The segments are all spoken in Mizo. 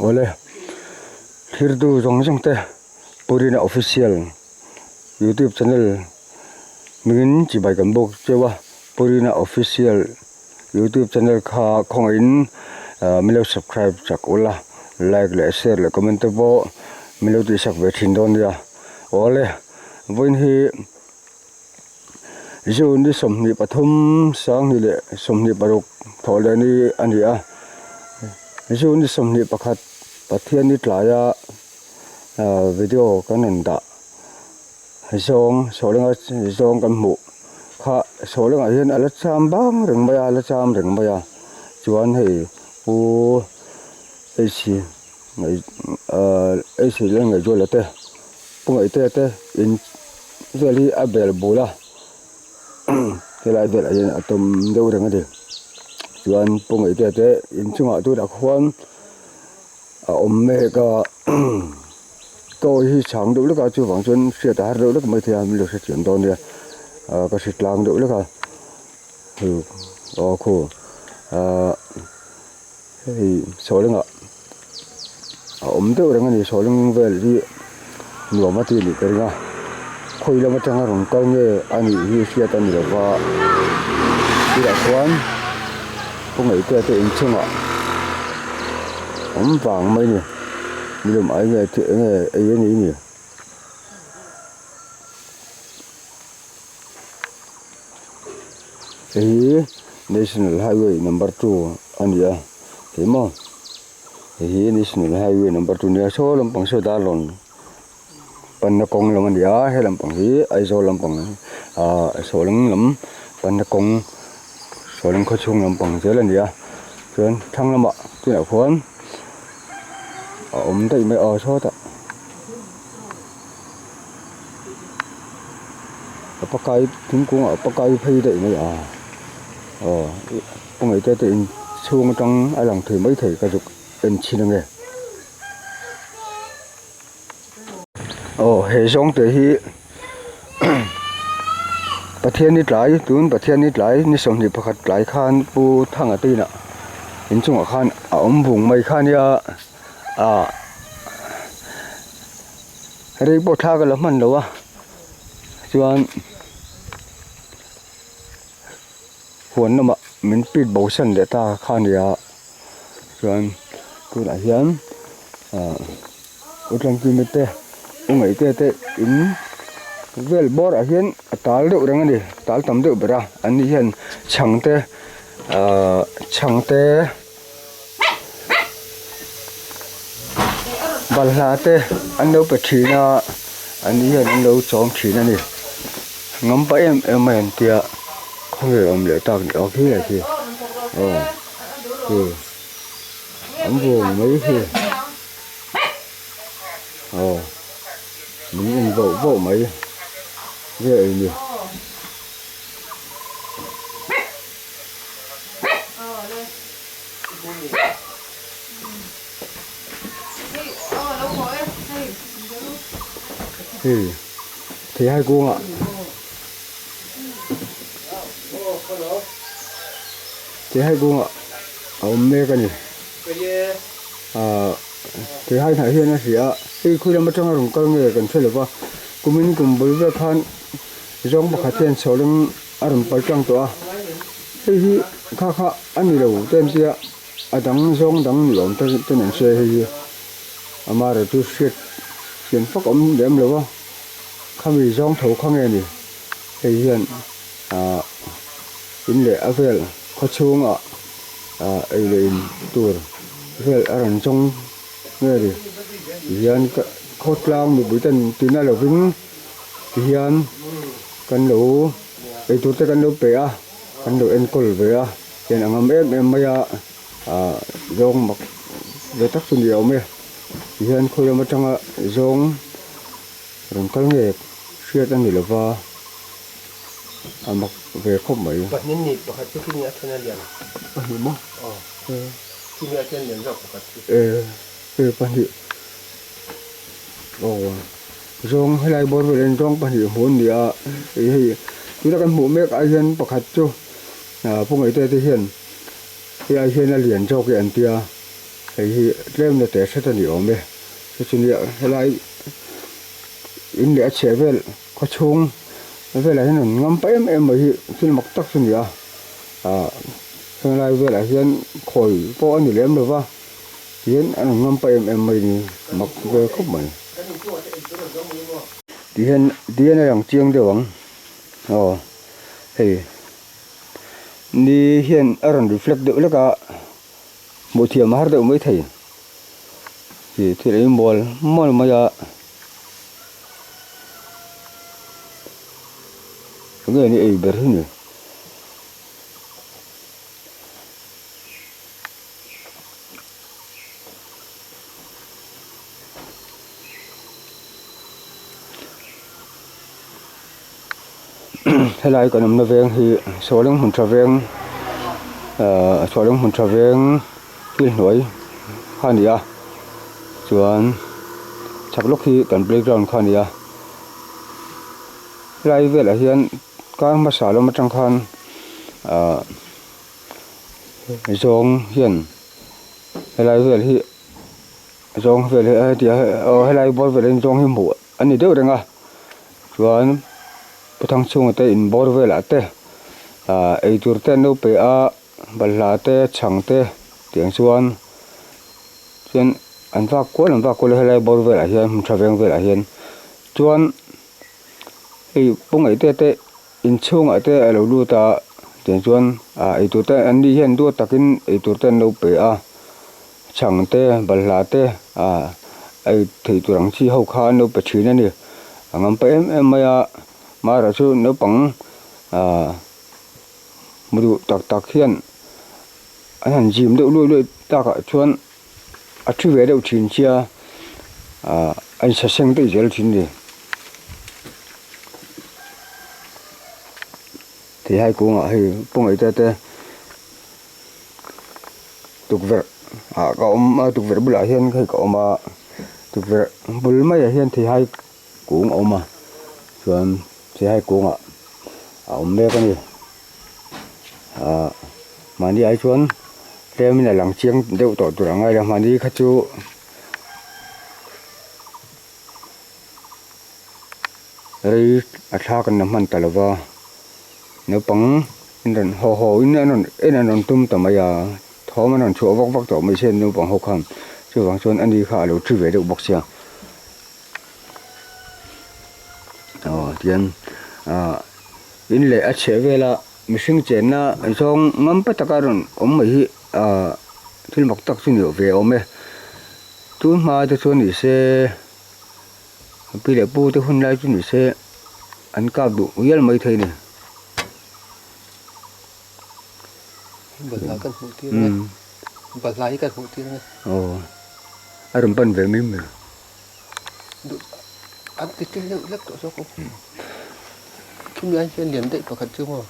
Awle thirtu zawng zawng te Purina official youtube channel hmingin chibai kan bawk cheu a Purina official youtube channel kha khawngaihin min lo subscribe chak ula like leh share leh comment te pawh min lo tihsak ve thin dawn nia awle vawiin hi. June ni 23 sanghnih leh 26 thawh leh ni a ni a, June ni 21 Pathian ni tlaia video kan rawn dah zawng sawhlenga zawng kan hmuh kha sawhlengah hian a la cham bang reng mai a, a la cham reng mai a chuan hei pu H H Lalngaihzuala te Pu Ngaihtea te in vel hi a bel bul a helai velah hian a tawm deuh reng a ni chuan Pu Ngaihtea te in chungah tunah khuan a awm mek a kaw hi chhang deuh lek a chuvang chuan hriat a har deuh lek maithei a min lo hrethiam dawn nia ah ka hre tlang deuh lek a aw khu ah Hei sawlengah a awm deuh reng a ni sawleng vel hi nuam a ti anih ka ring a khawi lam atanga rawn kal nge a nih hi hriat a ni lo va tunah chuan pu ngaihtea te inchungah awm vang mai a ni milem ai nge eng nge ei a ni ni. Hei hi national highway number 2 a ni a hei maw hei hi national highway number 2 a ni a saw lampang saw darlawn panna kawng lam a ni a he lampang hi Aizawl lampang ah sawleng lam panna kawng sawleng khawchhung lampang zel a ni a chuan thlang lamah tunah khuan a awm daih mai a sawtah. A pakai thingkung ah a pakai phei daih mai a aw kawngei te te in chhung atang a lang thei mai thei ka zuk en chhin ange aw he zawng te hi Pathian ni tlai tun Pathian ni tlai ni 21 tlai khan Pu Thanga te inah inchungah khan a awm vung mai kha nia ah rei pawh thla ka la hman lo a chuan huan lamah min pit bo san leh ta kha a ni a chuan tunah hian ah u Tlangkimi te u Ngaihte te in vel bawr ah hian a tal deuh reng a ni tal tam deuh ber a an ni hian chhang te ah chhang te. Balhla te an lo pe thin a an ni hian an lo chawm thin a ni ngam pah em em mai an tia khawvel awm leh tak ni awk hi a khi aw khi an vawng mai khi aw min en vauh vauh mai vel a ni. Hei theihai kungah theihai kungah a awm mek a ni ah theihai hnah hian a hria a hei khawi lam atanga rawn kal nge kan hre lo va kumin kum bul vel khan zawng pakhat hian chhawleng a rawn pal tlang tawh a hei hi kha kha a ni lo te an tia a dang zawng dang ni awm te ten an hria hei hi amaherawh chu hriat chian fak awm lem lo a khami zawng tho kha nge ni hei hian ah in leh a vel khaw chhungah ah ei leh in tur vel a rawn zawng nge ni tihian khawtlang mipui ten tina lovin. Tihian kan lo eitur te kan lo pe a, kan lo enkawl ve a, hian a ngam em em mai a, ah zawng mak ve tak chu ni a awm e. Tihian khawi lam atanga zawng rawn kal nge hriat a ni lo va, a mak ve khawp mai. Pahnih ni pakhat chu khi ni a then a lian. Pahnih maw? Aw. Khi ni a then lian zawk pakhat chu. E, e pahnih. Aw. Zawng helai bawr vel hian zawng pahnih hmuh an ni a, hei hei tuna kan hmuh mek ah hian pakhat chu ah pu Ngaihte te hian hei ai hian a lian zawk e an tia Hei hi tlem na teh hret a ni awm e. Chu chu nia helai in leh a chheh vel khaw chhung velah hian rawn ngam pa em em mai hi thil mak tak chu a ni a. Ahh henglai velah hian khawi pawh a ni lem lo va tihian an rawn ngam pa em em mai ni mak vel khawp mai. Tihian tihian a lang chiang deuh ang aw hei ni hian a rawn reflect deuh lek a. Hmuh thiam a har deuh mai thei tih thil ei mual mual mai a enge ni ei ber hi ni. Helai kan awmna veng hi Sawleng hmun tha veng ahh Sawleng hmun tha veng thil hnuai kha a ni a chuan chhak lawk hi kan playground kha a ni a helai velah hian kar hmasa lam atang khan ahh zawng hian helai vel hi zawng vel hi heti a aw helai bawr velah hian zawng hi hmuh a ni deuh reng a chuan Puthang chhunga te in bawr velah te ah eitur te an lo pe a balhla te chhang te tiang chuan chuan an vak kual an vak kual a helai bawr velah hian hmun tha veng velah hian chuan hei pungaih te te inchhungah te a lo lut a tiang chuan ah eitur te an ni hian duat takin eitur te an lo pe a chhang te balhla te ah ei thei tur ang chi ho kha an lo pe thin a ni a ngam pa em em mai a marawh chu naupang ah hmu duh tak tak hian an han zim deuh luai luai takah chuan a thi ve deuh thin sia ah a insaseng daih zel thin a ni. Theihai kungah hei Pungaihte te tukverh ah ka awm a tukverh bulah hian hei ka awm a tukverh bul maiah hian theihai kung a awm a chuan theihai kungah a awm mek a ni ah mahni ai chuan tlemin a lang chiang deuh tawh tur ang a mahni kha chu. Rei a thla kan la hman ta lo va, naupang in rawn haw haw in an rawn en an rawn tum ta mai a, thawm an rawn chhuah vak vak tawh mai se naupang ho khan chuvang chuan ani kha a lo thi ve deuh bawk sia. Aw tihian ah in leh a chheh vela mihring chenna zawng ngam pa taka rawn awm mai hi ah thil mak tak chu ni ve awm e, tun hma te chuan ni se. Pi leh pu te hun lai chu ni se an kap duh hial mai thei a ni. Balhla kan hmuh tir nge balhla hi kan hmuh tir nge. Aw a rawn pan ve mai mai. Duh an ti tir deuh lek tawh zawk aw. Khimi ai hian lian daih pakhat chu maw.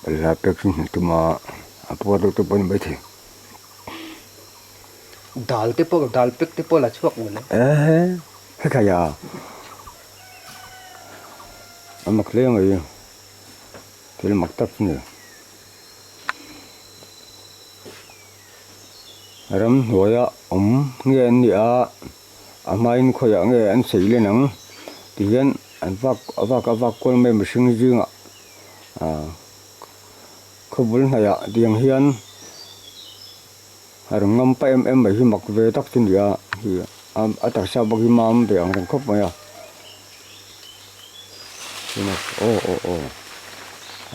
Balhla pek chu hmuh tum a a puar deuh te pawh a ni maithei. Dal te pawh dal pek te pawh la chhuak mawle. Ehe hetlai ah a mak hle mai thil mak tak chu ni. Ramhnuaia awm nge an nih a. A hmain khawiah nge an sawi len ang ti hian an vak a vak a vak kual mai mihring zingah ah khawbul hnaihah tiang hian a rawn ngam pa em em mai hi mak ve tak chu a ni a hi a taksa bawk hi mam ve ang reng khawp mai a aw aw aw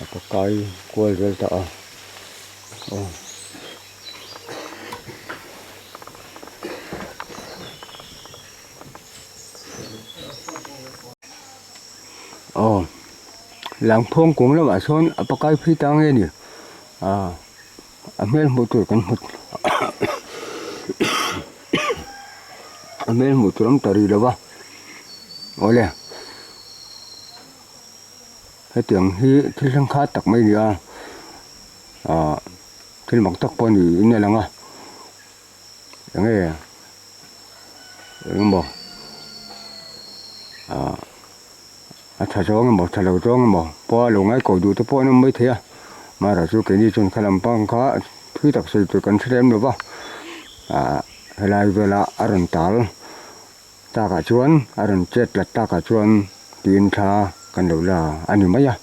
a pakai kual vel ta a aw. Aw langphawng kung lamah sawn a pakai phei ta nge ni ah a hmel hmuh tur kan hmu a hmel hmuh tur awm ta rih lo va awle hetiang hi thil hrangkhat tak mai a ni a ah. Thil mak tak pawh niin a lang a, eng nge eng emaw Ah a tha zawng emaw tha lo zawng emaw pawh a lo ngai ko duh te pawh an awm mai thei a mahra chu keini chuan kha lam pang kha thui tak sawi tur kan hre lem lo va ah helai vela a rawn tal takah chuan a rawn chet tlat takah chuan tiin thla kan lo la a ni mai a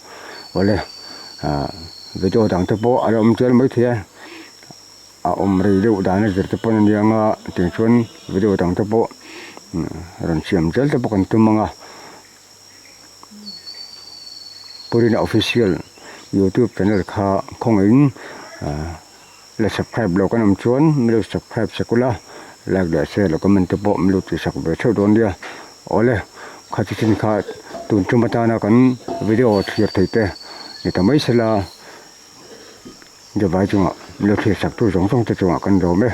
awle ah video dang te pawh a la awm chial mai thei a a awm rei deuh dan a zir te pawn a nia anga tiang chuan video dang te pawh rawn siam zel te pawh kan tum ang a Purina official youtube channel kha khawngaihin la subscribe lo kan awm chuan min lo subscribe sak ula like leh share leh comment te pawh min lo tihsak ve theuh dawn nia awle kha chi chin kha tun tum atana kan video thlir thei te ni ta mai sela. Devai chungah min lo thlir sak tu zawng zawng te chungah kan lawm e.